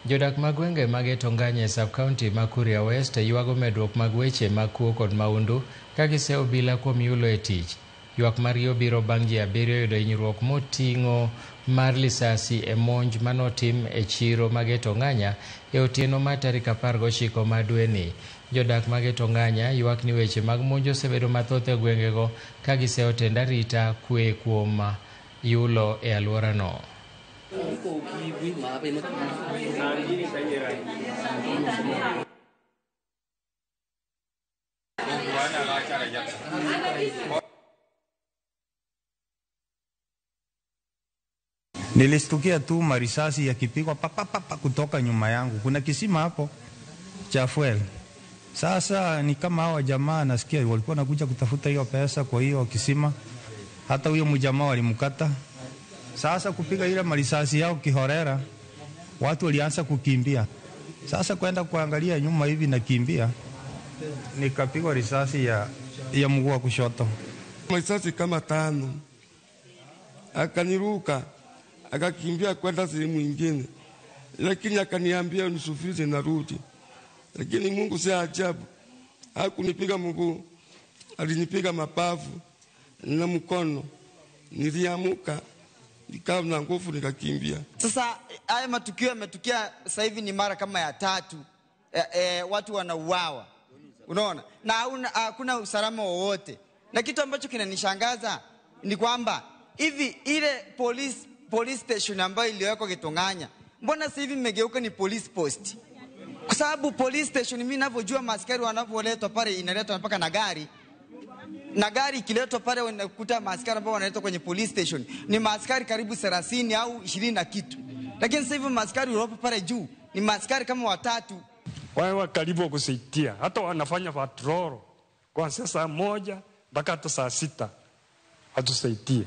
Jodak mag gwenge mag Etonganya e sub-county ma Kuria West ywago medruok mag weche mag kuo kod maundu ka giseyo obila kuom yulo e tich. Ywak margi obiro bang' ji 7 yudo hinyruok moting'o mar lisasi e monj manotim e chiro mag Etonganya e otieno mar tarik 19 mar dweni. Jodak mag Etonganya ywak ni weche mag monj osebedo mathoth e gwengego ka giseyo tend arita kwe kuom yulo e alworano. Nilistukia tu marisasi yakipigwa pa pa pa kutoka nyuma yangu. Kuna kisima hapo cha fuel. Sasa ni kama hawa jamaa nasikia walikuwa nakuja kutafuta hiyo pesa kwa hiyo kisima. Hata huyo mjamaa walimkata. Sasa kupiga ile marisasi yao kihorera, watu walianza kukimbia. Sasa kwenda kuangalia nyuma hivi nakimbia, nikapigwa risasi ya mguu wa kushoto. Marisasi kama 5. Akaniruka, akakimbia kwenda sehemu nyingine. Lakini akaniambia nisufize narudi. Lakini Mungu si ajabu. Hakunipiga mguu, alinipiga mapafu na mkono. Niliamuka, nikawa na nguvu nikakimbia. Sasa haya matukio yametukia sasa hivi ni mara kama ya 3. Watu wanauawa. Unaona? Na hakuna usalama wowote. Na kitu ambacho kinanishangaza ni kwamba hivi ile police station ambayo iliwekwa Kitonganya, mbona sasa hivi imegeuka ni police post? Kwa sababu police station mimi ninavyojua maaskari wanavyoletwa pale inaletwa mpaka na gari. Na gari ikiletwa pale unakuta maaskari ambao wanaletwa kwenye police station ni maaskari karibu 30 au 20 na kitu. Lakini sasa hivi maaskari waliopo pale juu ni maaskari kama 3. Wao karibu kusaidia, hata wanafanya patrol kuanzia saa 1 mpaka hata saa 6 hatusaidie.